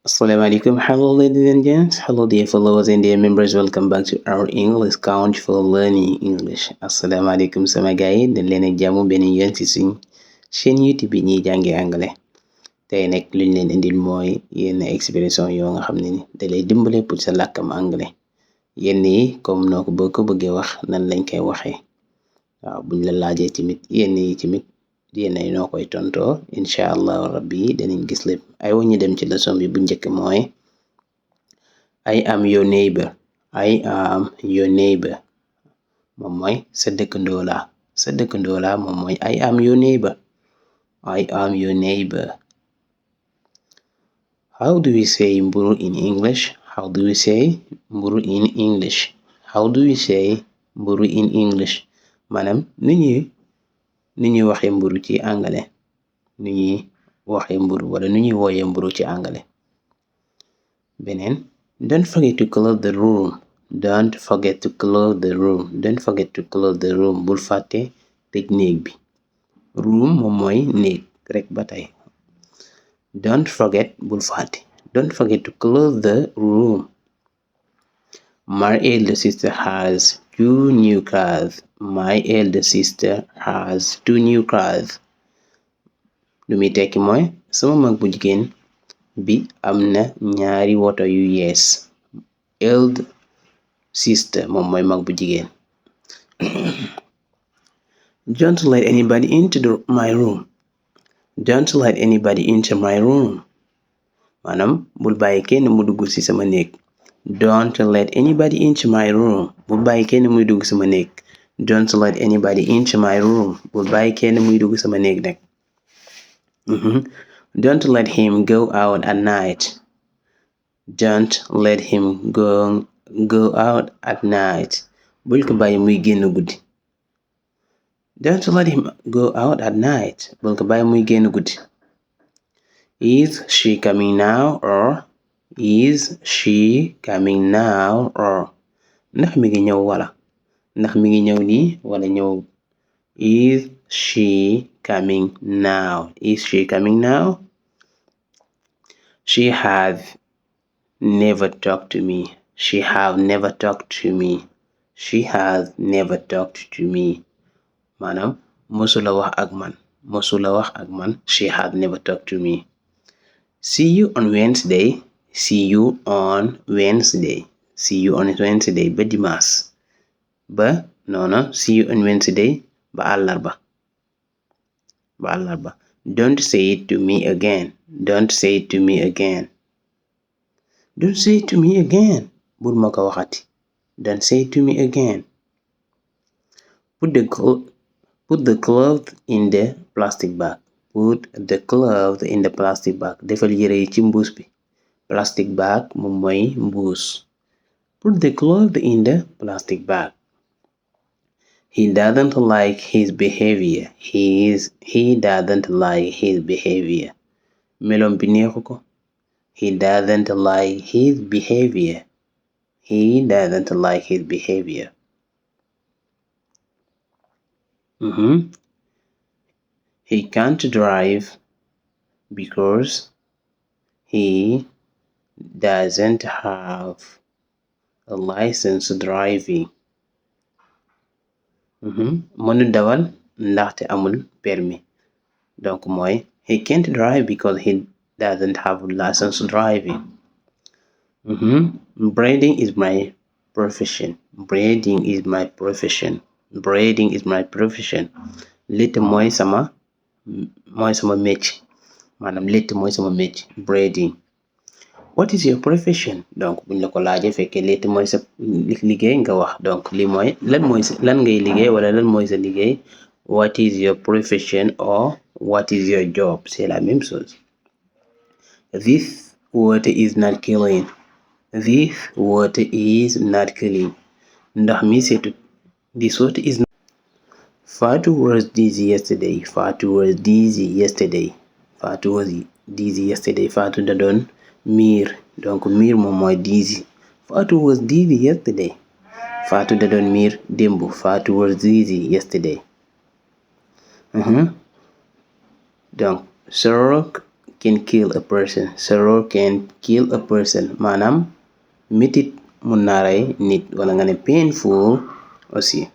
Assalamualaikum. Hello, ladies and gents. Hello, dear followers and dear members. Welcome back to our English Couch for Learning English. Assalamualaikum sama gars yi dañ leen ak jàmm benn yoon ci suñ chaîne YouTube bi ñuy jàngee anglais. Tey nag luñ leen indil mooy yenn expression yoo nga xam ne ni da lay dimbale pour sa làkkam anglais. Yenn yi comme noo ko bëggee wax nan lañ koy waxee. Waaw buñ la laajee tamit yenn yi tamit yenn yi noo koy tontoo incha allah rabbi danañ gis lépp ay wa ñu dem ci leçon bi bu njëkk mooy I am your neighbor. I am your neighbor moom mooy sa dëkkandoo laa moom mooy I am your neighbor. I am your neighbor. How do we say mburu in English? How do we say mburu in English? How do we say mburu in English? Maanaam ni ñuy waxee mburu ci anglais ni ñuy waxee mburu wala ni ñuy wooyee mburu ci anglais. Beneen, don't forget to close the room. Don't forget to close the room. Don't forget to close the room. Bul fàtte tëj néeg bi. Room moom mooy néeg rek ba tey. Don't forget bul fàtte. Don't forget to close the room. My elder sister has 2 new cars. My elder sister has 2 new cars. Lu muy tekki mooy sama mag bu jigéen bi am na ñaari woto yu yees. Elder sister moom mooy mag bu jigéen. Don't let anybody into my room. Don't let anybody into my room. Maanaam bul bàyyi kenn mu dugg ci sama néeg. Don't let anybody into my room. Bul bàyyi kenn muy dugg sama néeg. Don't let anybody into my room. Bul bàyyi kenn muy dugg sama néeg nag. Don't let him go out at night. Don't let him go out at night. Bul ko bàyyi muy génn guddi. Don't let him go out at night. Bul ko bàyyi muy génn guddi. Is she coming now or is she coming now or ndax mi ngi ñëw wala ndax mi ngi ñëw nii wala ñëw. Is she coming now? Is she coming now? She have never talked to me. She have never talked to me. She has never talked to me. Maanaam mosula wax ak man. She has never talked to me. See you on Wednesday. See you on Wednesday. See you on Wednesday ba dimanche ba noona. See you on Wednesday ba àllarba. Don't say it to me again. Don't say it to me again. Don't say it to me again. Bul ma ko waxati. Don't say it to me again. Put the clothes in the plastic bag. Put the clothes in the plastic bag. Defal yére yi ci mbuus bi. Plastic bag moom mooy mbuus. Put the clothes in the plastic bag. He doesn't like his behavior. He doesn't like his behavior. Melom bi neexu ko. He doesn't like his behavior. He doesn't like his behavior. He can't drive because he doesn't have a license driving. Mënu dawal ndaxte amul permis. Donc mooy he can't drive because he doesn't have a license driving. Braiding is my profession. Braiding is my profession. Braiding is my profession. Létt mooy sama métier. Maanaam létt mooy sama métier. Braiding. What is your profession? Donc buñ la ko laajee fekkee létt mooy sa liggéey nga wax. Donc lii mooy lan ngay liggéey wala lan mooy sa liggéey. What is your profession or what is your job? C'est la même chose. This water is not clean. This water is not clean. Ndox mi setut. This water is not. Fatou was dizzy yesterday. Fatou was dizzy yesterday. Fatou was dizzy yesterday. Fatou da doon miir. Donc miir moom mooy dizzy. Fatou was dizzy yesterday. Fatou da doon miir démb. Fatou was dizzy yesterday. Donc sorook can kill a person. Sorrow can kill a person. Maanaam metit mun na rey nit, wala nga ne painful aussi.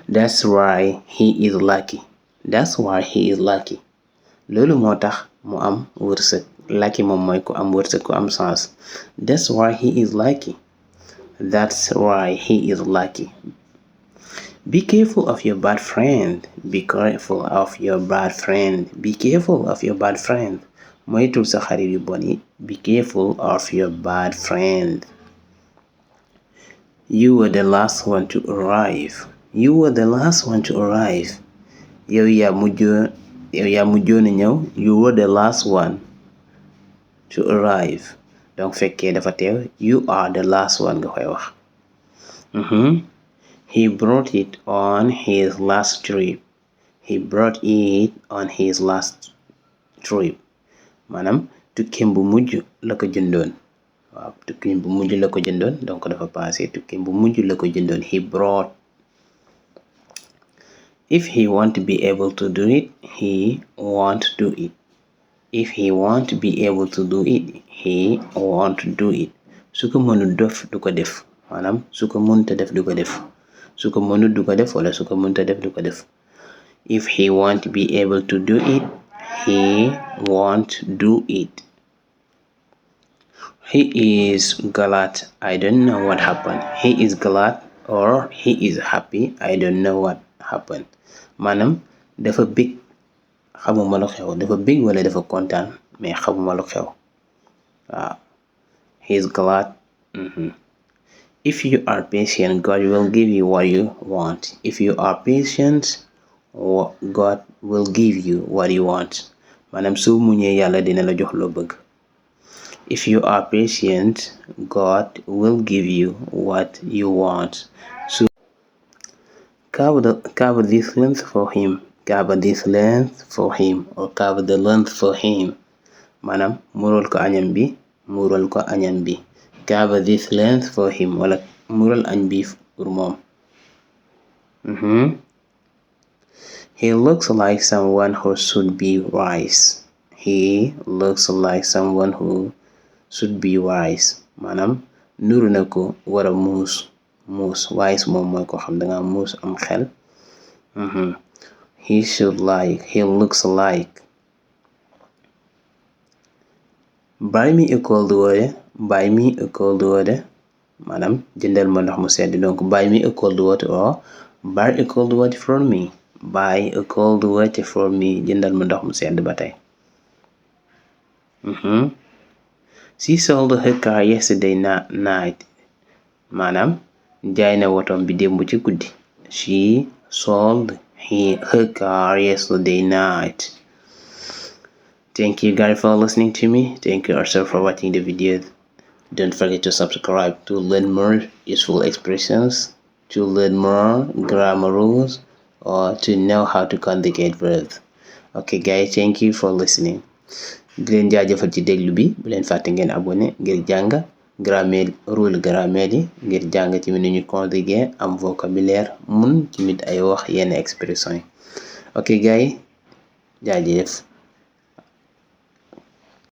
That's why he is lucky. That's why he is lucky. Loolu moo tax mu am wërsëg. Lucky moom mooy ku am wërsëg, ku am chance. That's why he is lucky. That's why he is lucky. Be careful of your bad friend. Be careful of your bad friend. Be careful of your bad friend. Moytul sa xarit yu bon yi. Be careful of your bad friend. You were the last one to arrive. You were the last one to arrive. Yow yaa mujjoon a ñëw. You were the last one to arrive. Donc fekkee dafa teew, you are the last one nga koy wax. He brought it on his last trip. He brought it on his last trip. Maanaam tukkeem bu mujj la ko jëndoon. Waaw, tukkeem bu mujj la ko jëndoon, donc dafa passé. Tukkeem bu mujj la ko jëndoon. He brought. If he won't be able to do it, he won't do it. If he won't be able to do it, he won't do it. Su ko mënul def du ko def. Maanaam su ko mënta def du ko def. Su ko mënul du ko def, wala su ko mënta def du ko def. If he won't be able to do it, he won't do it. He is glad. I don't know what happened. He is glad or he is happy. I don't know what happened. Maanaam dafa big, xamuma lu xew. Dafa big wala dafa kontaan, mais xamuma lu xew. Waaw. He is glad. If you are patient, God will give you what you want. If you are patient, God will give you what you want. Maanaam soo muñee Yàlla dina la jox loo bëgg. If you are patient, God will give you what you want. So cover this length for him. Cover this length for him, or cover the length for him. Maanaam mural ko añam bi, mural ko añam bi. Cover this length for him, wala mural añ bi pour moom. He looks like someone who should be wise. He looks like someone who should be wise. Maanaam nuru na ko war a muus. Wise moom mooy ko xam danga muus am xel. He looks like. Buy me a cold water. Buy me a cold water. Maanaam jëndal ma ndox mu sedd. Donc buy me a cold water or buy a cold water for me. Buy a cold water for me. Jëndal ma ndox mu sedd ba tey. She sold her car yesterday night. Maanaam jaay na wotom bi démb ci guddi. She sold her car yesterday night. Thank you guys for listening to me. Thank you also for watching the video. Don't forget to subscribe to learn more useful expressions, to learn more grammar rules, or to know how to conjugate verbs. Okay guys, thank you for listening. Di leen jaajëfal ci déglu bi, bu leen fàtte ngeen abonné ngir jàng grammaire, rule grammaire yi, ngir jàng ci ni ñu conjuguer, am vocabulaire, mun ci mit ay wax yenn expression yi. Okay guys, jaajëf.